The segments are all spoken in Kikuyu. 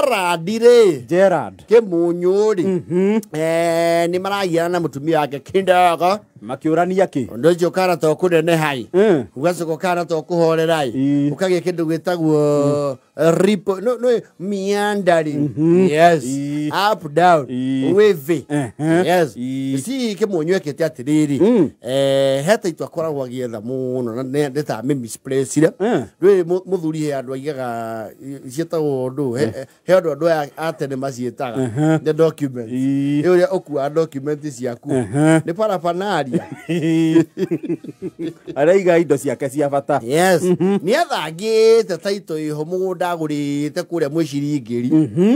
Gerard rĩ, Gerard Kĩmunyũ rĩ, nĩ maragiana na mũtumia wake Kindogo. Makiũrania kĩ? Ũndũ ũcio kana to kũneneha-ĩ, ũgacoka ũkana to kũhorera-ĩ, ũkagĩa kĩndũ gĩtagwo ripple, no no meandering, yes, up down, wavy, yes. Si Kĩmunyũ ekĩte atĩrĩrĩ, he taitũ akoragwo agĩetha mũno na nĩ ta amĩmisplacire. Rĩrĩ mũthuri he andũ aigaga ciĩtagwo ndũ, he andũ aya a tene maciĩtaga the documents. Ĩ ũrĩa ũkuaga document ciaku nĩ paraphernalia. Araiga indo ciake cia bata. Yes, nĩ athangĩte taito ĩho mũgũnda agũrĩte kũrĩa mwĩciringĩri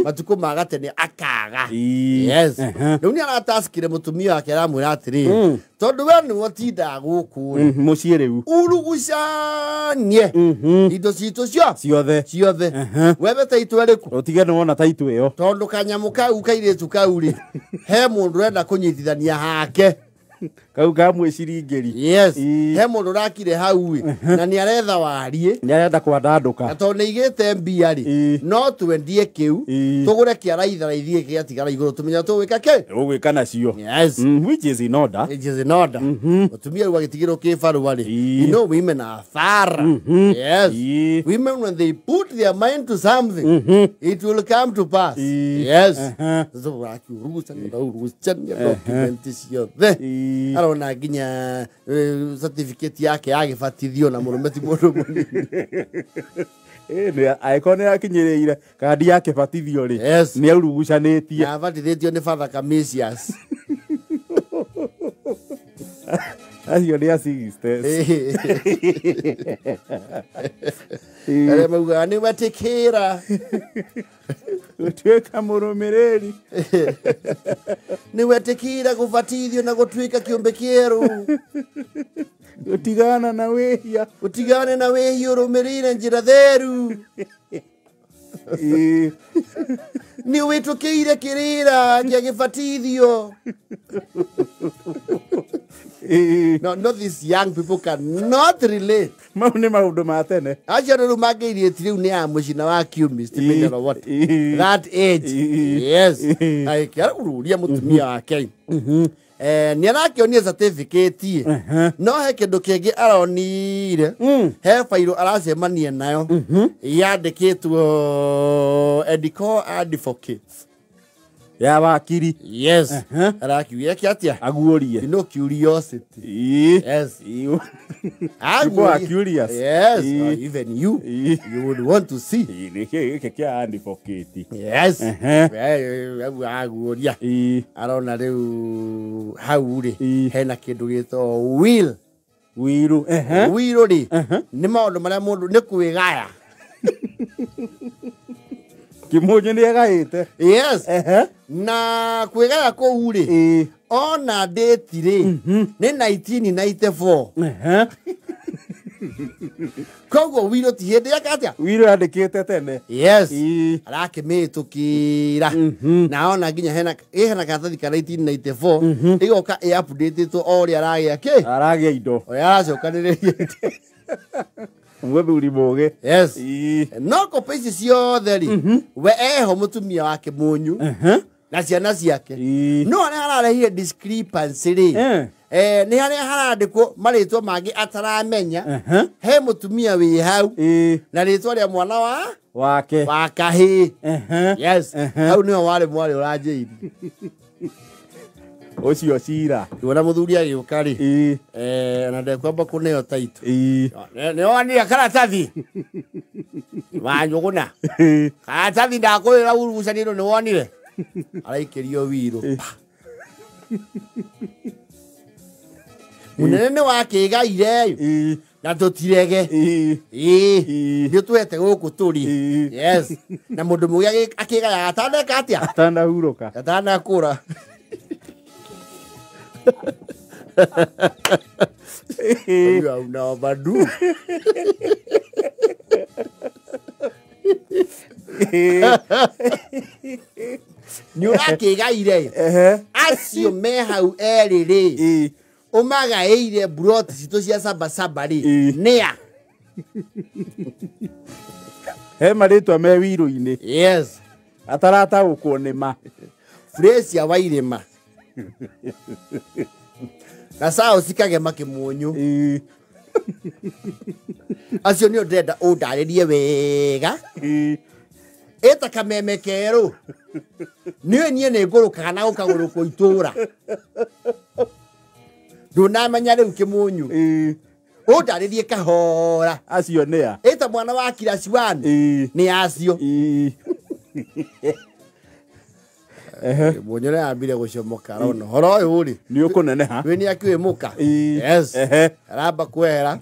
matukũ ma gatene akaga. Yes. Rĩu nĩ arataskire mũtumia wake, aramwĩra atĩrĩrĩ, tondũ we nĩwe ũtindaga gũkũ rĩ, Mũciĩ rĩu urugucanie indo citũ cio ciothe. Ciothe. Wethe taito ĩrĩkũ? Ũtige nĩ wona taitũ ĩyo. Tondũ kanyamũ kau kairĩtu kau rĩ, he mũndũ ũrenda kũnyitithania hake. Kau ka mwĩciringĩri. Yes. He mũndũ ũrakire hau ĩ, na nĩ aretha wariĩ. Nĩ arenda kwandandũka. Na tondũ nĩ igĩte mbia rĩ, no twendie kĩu, tũgũre kĩa raitharaithi gĩkĩ gĩatigara igũrũ, tũmenye tũgwĩka kĩ. Ũgwĩka nacio. Yes. Which is in order. It is in order. Mũtumia rĩu agĩtigĩrwo kĩbarũa rĩ, you know women are thorough. Yes. Women, when they put their mind to something, it will come to pass. Yes. So akiurugucania ndaurugucania document ciothe, arona nginya certificate yake ya gĩbatithio, na mũrũme ti mũndũ mũnini. Angĩkorwo nĩ akinyĩrĩire kandi ya kĩbatithio rĩ, nĩ aurugucanĩtie. Na abatithĩtio nĩ Father Canisius. Acio nĩ a sisters. Arĩa maugaga nĩ wetĩkĩra gũtuĩka mũrũmĩrĩri, nĩ wetĩkĩra gũbatithio na gũtuĩka kĩũmbe kĩerũ, gũtigana na wĩhia, ũtigane na wĩhia ũrũmĩrĩire njĩra theru, nĩ wĩtũkĩire kĩrĩra kĩa gĩbatithio. No, no, these young people cannot relate. Mau nĩ maũndũ ma tene. Acio rĩu mangĩirĩti rĩu nĩ a mũcina wa chemist, mineral water, that age. Yes. Agĩkĩaruria mũtumia wake, nĩ arakĩonia certificate, no he kĩndũ kĩngĩ aronire, he bairũ aracemania nayo yandĩkĩtwo Edico Advocates. Ya wakiri. Yes. Arakiuga eke atĩa? Aguũrie. You know curiosity. Yes. People are curious. Yes. Even you, you would want to see. Nĩkĩ gĩkĩ kĩa advocate? Yes. Aguũria, arona rĩu hau rĩ, hena kĩndũ gĩtagwo will. Wiru. Will rĩ, nĩ maũndũ marĩa mũndũ nĩ kwĩgaya. Kĩmũnyũ nĩ agaĩte. Yes. Na kwĩgaya kũu rĩ, ona date rĩ, nĩ 1994. Koguo will ti hĩndĩ yake atĩa? Wiru yandĩkĩte tene. Yes. Arakĩmĩtũkĩra na ona nginya hena karatathi ka 1994 ĩgoka ĩ updatetwo o ũrĩa aragĩa kĩ. Aragĩa indo. Ũrĩa aracokanĩrĩria. Mũthuri mũgĩ. Yes. No kopi ici ciothe rĩ, we eho mũtumia wake Mũnyu na ciana ciake, no harĩa hararehire discrepancy rĩ, nĩ harĩa harandĩkwo marĩtwa mangĩ ataramenya. He mũtumia wĩ hau na rĩtwa rĩa mwana wa wake wa kahĩĩ. Yes. Hau nĩho warĩ mwarĩ ũranjĩirie. Ũcio cira. Kuona mũthuri agĩũka rĩ, na ndekwamba kũneo taitũ, nĩwonire karatathi wanyũgũna karatathi ndakwĩra urugucanĩrwo, nĩwonire araikĩrio wirũ. Pa. Mũnene nĩ wakĩgaire na tũtirege. Ĩĩ. Nĩ ũtwete gũkũ tũrĩ. Yes. Na mũndũ mũgĩ akĩgayaga ataneka atĩa? Atanahurũka. Atanakũra. You are overdue. Nĩ ũrakĩgaire acio me hau erĩ rĩ, ũmagaĩire mburoti citũ cia sabasaba rĩ, nĩa? He marĩtwa me wirũ-inĩ. Yes. Atarataũkwo nĩ ma. Fresia wa irĩma. Na sao cikagema kĩmunyu. Acio nĩo ndĩrenda ũndarĩrie wega. Ĩta kameme kerũ. Niĩ niĩ nĩ ngũrũkaga na gũkagũrũkwo itũra. Ndũnamenya rĩu kĩmunyu. Ũndarĩrie kahora. Acio nĩ a? Ĩta mwana wa class 1. Nĩ acio. Mũnyore ambire gũcomoka arona horo ũyũ rĩ nĩ ũkũneneha. Wĩ nĩ akĩũĩ mũka. Yes. Aramba kwehera.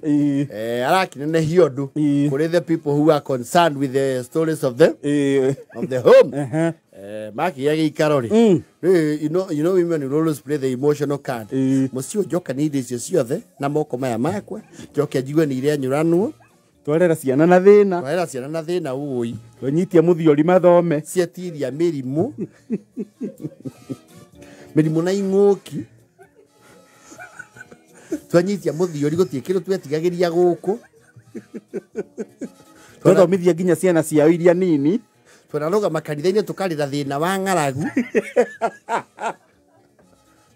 Arakinenehia ũndũ kũrĩ the people who are concerned with the stories of the of the home. Makĩgĩa gĩikaro rĩ. You know women will always play the emotional card. Mũciĩ ũyũ njoka nĩ indo icio ciothe na moko maya makwa njoke njigue nĩ irenyũranwo. Twarera ciana na thĩna. Twarera ciana na thĩna ũĩ. Twanyitia mũthiori mathome. Cietiria mĩrimũ. Mĩrimũ na ing'ũki. Twanyitia mũthiori gũtirĩ kĩndũ twetigagĩria gũkũ. Twathomithia nginya ciana ciao iria nini. Twanarũgama kanitha-inĩ tũkarĩra thĩna wa ng'aragu.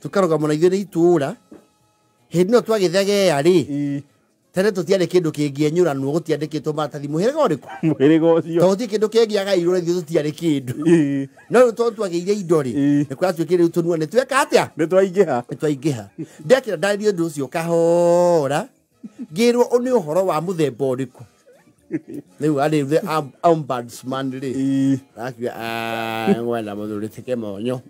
Tũkarũgama na ithuĩ nĩ itũũra. Hĩndĩ ĩno twagĩthegea rĩ. Tene tũtiarĩ kĩndũ kĩngĩenyũranwo gũtiandĩkĩtwo maratathi mũhĩrĩga ũrĩkũ? Mũhĩrĩga ũcio. Tondũ gũtirĩ kĩndũ kĩngĩagairwo na ithuĩ tũtiarĩ kĩndũ. No rĩu tondũ twagĩire indo rĩ, nĩ kũratuĩkire rĩu tũnua nĩ tweka atĩa? Nĩ twaingĩha. Nĩ twaingĩha. Ndekĩra ndarĩrie ũndũ ũcio kahora, ngĩrwo nĩ ũhoro wa mũthemba ũrĩkũ. Rĩu arĩ the ombudsman rĩ, arakiuga ngwenda mũthuri ti Kĩmonyo.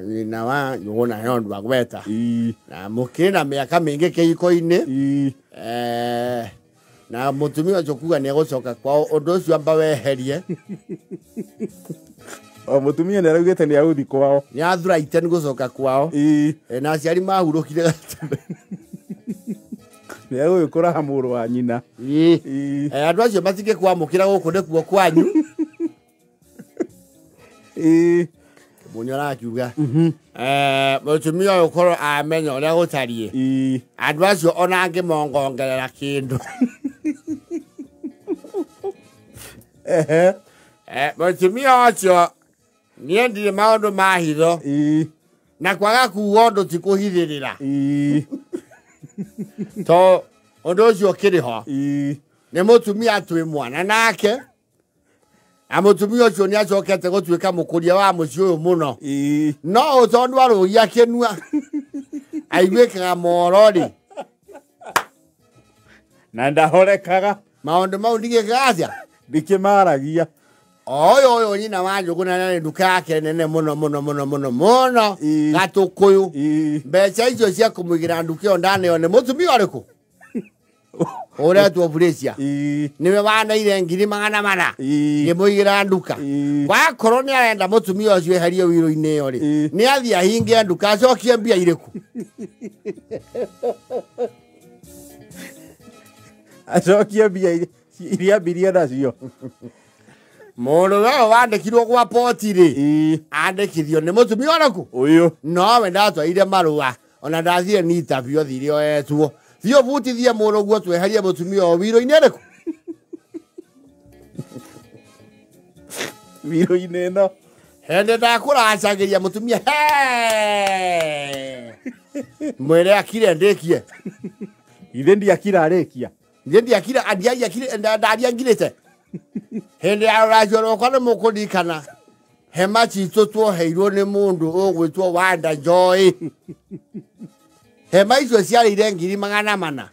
Nyina wa Njũgũna he ũndũ agweta. Na mũkĩrĩ na mĩaka mĩingĩ kĩhiko-inĩ. Na mũtumia ũcio kuga nĩ egũcoka kwao ũndũ ũcio amba weherie. O mũtumia nĩ araugĩte nĩ agũthiĩ kwao. Nĩ athuraite nĩ gũcoka kwao. Na aciari mahurũkire gatene. Nĩ egũgĩkũraha mũrũ wa nyina. Andũ acio matingĩkwamũkĩra gũkũ nĩkuo kwanyu. Mũnyo arakiuga mũtumia ũyũ korwo amenya ũrĩa gũtariĩ andũ acio ona angĩmongongerera kĩndũ. Mũtumia ũcio niĩ ndirĩ maũndũ ma hitho na kwaga kuga ũndũ ti kũhithĩrĩra. To ũndũ ũcio ũkĩrĩ ho nĩ mũtumia twĩ mwana nake. Na mũtumia ũcio nĩ acokete gũtuĩka mũkũria wa mũciĩ ũyũ mũno. No tondũ arũgia kĩnua aiguĩkaga moro rĩ. Na ndahorekaga. Maũndũ mau ndigĩkaga atĩa? Ndikĩmaragia. Ũyũ ũyũ nyina wa Njũgũna nĩ nduka yake nene mũno mũno mũno mũno mũno Gatũkũyũ. Mbeca icio cia kũmũigĩra nduka ĩyo ndaneo nĩ mũtumia ũrĩkũ? Ũretwo Fresia. Nĩwe waneire 400,000 ngĩmũigĩra nduka. Wakorwo nĩ arenda mũtumia ũcio eherio wiro-inĩ ĩyo rĩ, nĩ athiĩ ahinge nduka acokie mbia irĩkũ? Acokie mbia iria ambirie nacio. Mũndũ ũyũ wandĩkirwo gwa poti rĩ, andĩkithio nĩ mũtumia ũrĩkũ? Ũyũ. Nowe ndatwarire marũa ona ndathire nĩ interview athire oetwo. Thiĩ ũbutithie mũrũguo tweherie mũtumia ũyũ wiro-inĩ ĩrĩkũ? Wiro-inĩ ĩno. Hĩndĩ ndakũracagĩria mũtumia mwĩre akire ndĩkie. Ithe ndiakira arĩkia. Ithe ndiakira ndaria ngirĩte. Hĩndĩ ya rũracio rwakwa nĩ mũkũririkana hema citũ tuoheirwo nĩ mũndũ ũgwĩtwo Wanda Joy. Hema icio ciarĩire 400,000.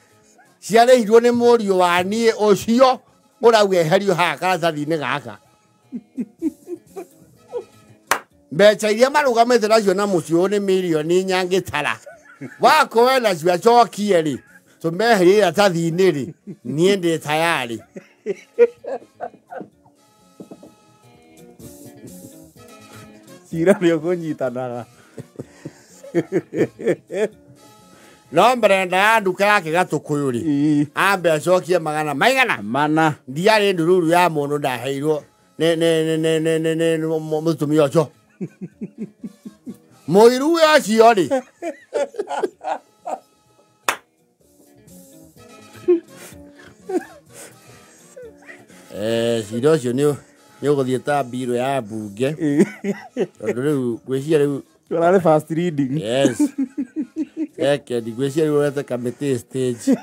Ciarĩhirwo nĩ mũriũ wa niĩ ũcio ũrauga eherio haha karatathi-inĩ gaka. Mbeca iria marũgamĩte nacio na mũciĩ ũyũ nĩ 4 ngĩtara. Wakorwo nacio acokie rĩ, tũmeherie iratathi-inĩ rĩ, niĩ ndĩ tayarĩ. Cira nĩ ũkũnyitanaga. No mbere ya nduka yake Gatũkũyũ rĩ, ambe acokie magana maigana? Mana. Ndiarĩ ndururu ya mũndũ ndaheirwo nĩ mũtumia ũcio. Mũiru ũcio rĩ. Cira ũcio nĩ Nĩ ũgũthiĩ ta mbirũ ya mbunge. Tondũ rĩu ngwĩciria rĩu Ũrarĩ first reading. Yes. Second, ngwĩciria rĩu ũrete committee stage.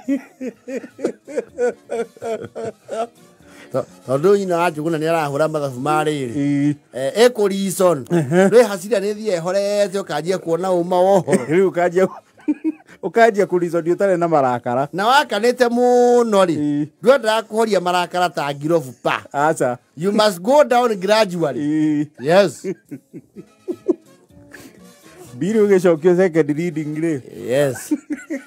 Tondũ nyina wa Njũgũna nĩ arahũra mathabu ma rĩrĩ. Ĩkũ reason. Rĩ hasira nĩ thiĩ ĩhorete ũkanjia kuona ũma wa ũhoro. Rĩu ũkanjia kũ-reason ũtarĩ na marakara. Na wakanĩte mũno rĩ. Ndwendaga kũhoria marakara ta ngirobu pa. Aca. You must go down gradually. Yes. Biri ũgĩcokio second reading rĩ. Yes.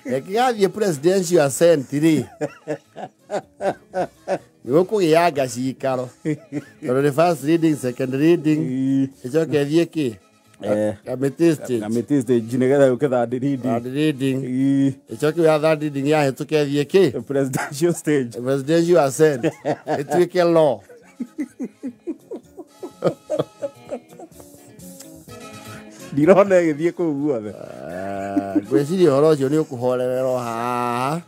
Ĩkĩgathiĩ presidential assent rĩ. Nĩ gũkũgĩanga cikaro. Tondũ nĩ first reading, second reading. Ĩcoke ĩthiĩ kĩ? Committee stage. Committee stage nĩgetha yũke third reading. Third reading. Ĩcoke ya third reading yahĩtũke ĩthiĩ kĩ? Presidential stage. Presidential assent. Ĩtuĩke law. Ndirona ĩgĩthiĩ kũu guothe. Ngwĩciria ũhoro ũcio nĩ ũkũhorererwo haha.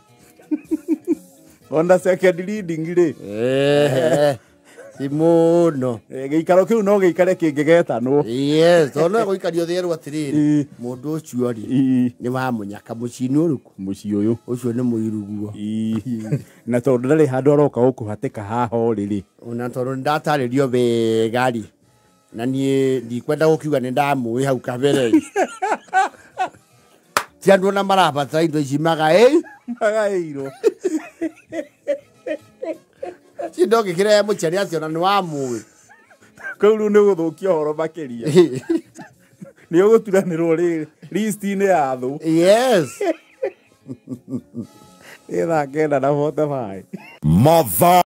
Ona second reading rĩ. Ti mũno. Gĩikaro kĩu no gĩikare kĩngĩgetanwo. Yes, tondũ no gũikario thĩerwo atĩrĩrĩ. Mũndũ ũcio rĩ nĩ wa mũnyaka mũciĩ-inĩ ũrĩkũ? Mũciĩ ũyũ. Ũcio nĩ mũiruguo. Na tondũ ndarĩ handũ aroka gũkũhatĩka haha ũrĩ rĩ. Ona tondũ nĩndatarĩrio wega rĩ. Na niĩ ndikwenda gũkiuga nĩ ndamũĩ hau kabere. Ti andũ ona marabatara indo ici magaĩ. Magaĩirwo. Ti ndongĩkĩrehe mũcere atĩ ona nĩ wamũĩ. Kũu rĩu nĩ gũthũkia ũhoro makĩria. Nĩ ũgũturanĩrwo rĩ list-inĩ ya thũ. Yes. Nĩ thaa 9:45. Mother.